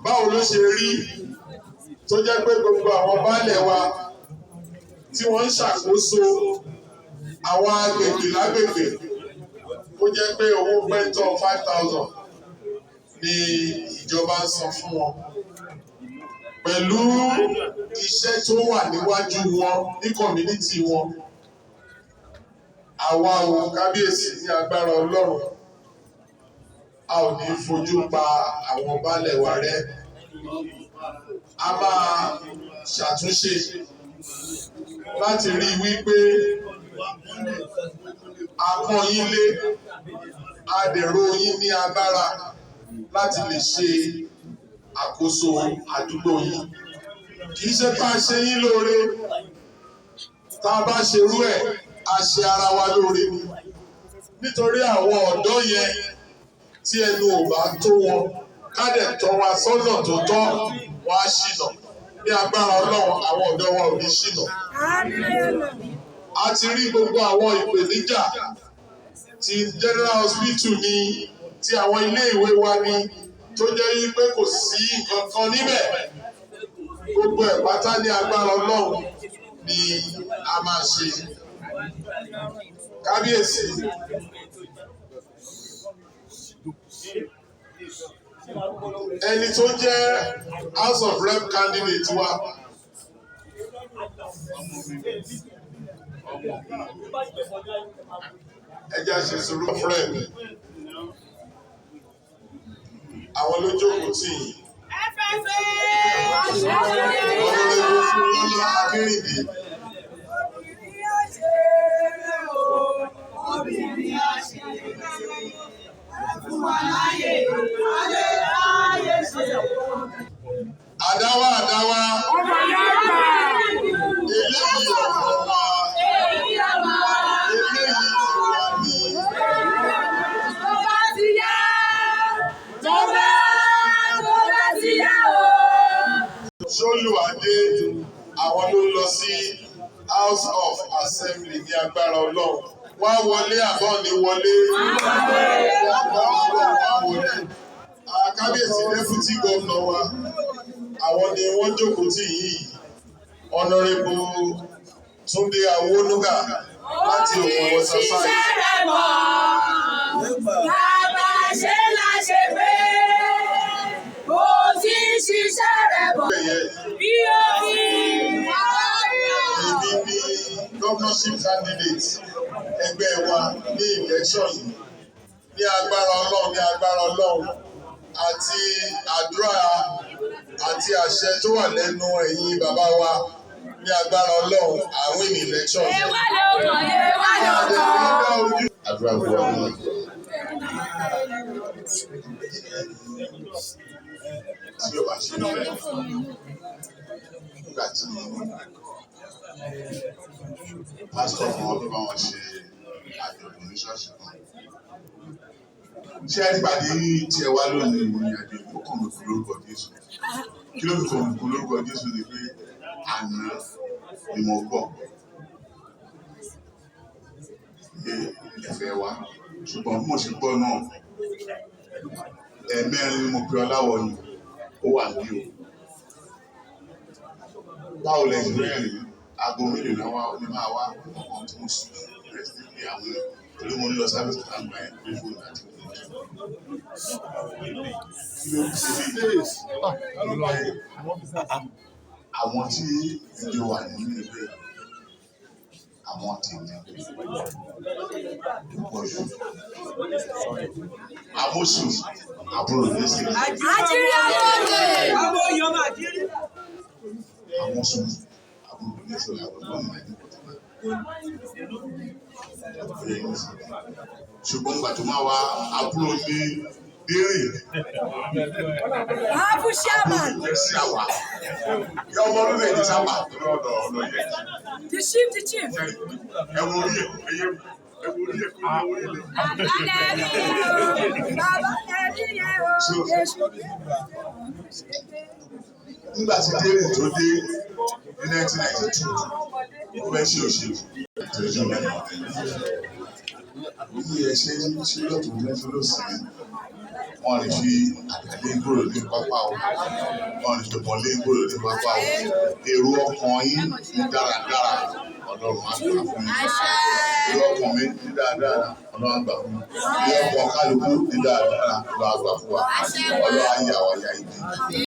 Báwo ló ṣe rí tó jẹ́ pé gbogbo àwọn baálẹ̀ wa tí wọ́n ń ṣàkóso àwọn agbègbè lágbègbè, kó jẹ́ pé owó pẹ́ńtọ́ 5,000 ni ìjọba ń san fún wọn pẹ̀lú iṣẹ́ tó wà níwájú wọn ní community wọn? Àwa o, kábíyèsí, ní agbára Ọlọ́run, a ò ní fojú pa àwọn baálẹ̀ wa rẹ́. A máa ṣàtúnṣe láti rí i wípé a pọ́n yín lé, a dẹ̀rọ yín ní agbára láti lè ṣe àkóso àdúgbò yín. Kì í ṣe pé a ṣe yín lóore. Tá a bá ṣerú ẹ̀, a ṣe ara wa lóore ni, nítorí àwọn ọ̀dọ́ yẹn tí ẹnu ò bá tó wọn, ká dẹ̀ tọ́ wa sọ́nà tó tọ́, wọ́n á ṣìnà. Ní agbára Ọlọ́run, àwọn ọ̀dọ́ wa ò ní ṣìnà. A ti rí gbogbo àwọn ìpèníjà ti general hospital ní ti àwọn ilé ìwé wa ní tó jẹ́ wípé kò sí nǹkan kan níbẹ̀. Gbogbo ẹ̀ pátá, ní agbára Ọlọ́run, ni a máa ṣe. Kábíyèsí, ẹni tó jẹ́ House of Rep candidate wa, ẹ jẹ́ ṣe sùúrù of rep, àwọn ló jókòó tì yín. Honourable Fúnlọ́lá Akínrìndé. Obìnrin á ṣe é o, obìnrin á ṣe é. Fún wa láyè, alẹ́ láyè ṣe. Àdáwà, àdáwà, eléyìí ọ̀pọ̀ wa, eléyìí ti wà ní. Tó bá ti yá, tó bá ti yá o. Ṣólùadé, àwọn ló ń lọ sí House of Assembly. Ní agbára Ọlọ́run, wọ́n á wọlé àbọ̀ ní wọlé. Ní agbára Ọlọ́run, wọ́n á wọlé. Kábíyèsí, deputy governor wa, àwọn ni wọ́n jókòó tì yìí, Honourable Túndé Awónúgà láti Òkun Waterside. Ṣiṣẹ́ rẹ̀ mọ́, bàbá ṣe láṣẹ pé ó ti ṣiṣẹ́ rẹ̀ bọ̀. Yẹn Bí ó fi èmi ní governorship candidate ẹgbẹ́ wa ní election yìí. Ní agbára Ọlọ́run, ní agbára Ọlọ́run àti àdúrà àti àṣẹ tó wà lẹ́nu ẹ̀yin bàbá wa, ní agbára Ọlọ́run, àwọn in election yìí. Ewá ló kàn, ewá ló kàn. Àdúrà gbọ́ àwọn. Tí o bá ṣe fẹ́ nígbà tí pásítọ̀ kan wọ́n bá wọn ṣe àjọ̀dún ní ṣọ́ọ̀ṣì kan. Ṣé ẹ nípàdé tí ẹ wá lónìí ní àjò ó kàn mí kú lórúkọ Jésù? Kí ló fi kàn mí kú lórúkọ Jésù ni pé àná ni mo gbọ́ pé ẹ fẹ́ wá, ṣùgbọ́n bí mo ṣe gbọ́ náà, ẹ̀ẹ̀mẹ́rin ni mo pe Ọláwọ̀yìn, ó wà ní o. Báwo lẹ ṣe rẹ́rìn? Aago mélòó náà wá ní máa wá ọkàn tí mo sùn bẹ̀rẹ̀ sí ní pé àwọn torí mo ń lọ sáfẹ́sì tá à ń gbà yẹn pé fóònù àti kí ló ń ṣe bí àwọn tí ìjọ wà nínú ẹgbẹ́ àwọn tèmi tó pọ̀ jù. Amósù àbúrò Jésù. Àjírí olóde. Amósù àbúrò Jésù làwọn ọmọ ẹni ṣùgbọ́n gbà tó máa wá àbúrò ní dérè. Abu Shaman. Sí àwà yọ ọmọ ọdún méjì sábà lọ́dọ̀ ọlọ́yẹ. The chief, the chief. Ẹ wo orí ẹ, ẹyẹ, ẹ wo orí ẹ, kó ẹ wo orí ẹ. Bàbá lẹ́rí yẹn o, bàbá lẹ́rí yẹn o, Jésù. Nígbà tí dérè tó dé ní 1992, ó fẹ́ ṣe òṣèlú tẹ̀sán mẹ́rin ní ẹ ṣe ń ṣe lọ́tún lẹ́sẹ̀ lọ́sì. Wọ́n lè fi àdá lé kúrò ní pápá o, wọ́n lè fi ìbọn lé kúrò ní pápá o. Èrò ọkàn yín ní dáradára, Ọlọ́run á gbà fún yín. Èrò ọkàn mi ní dáradára, Ọlọ́run á gbà fún mi. Èrò ọkàn kálukú ní dáradára, Ọlọ́run á gbà fún wa. Ọlọ́run á yà wá ya ibi.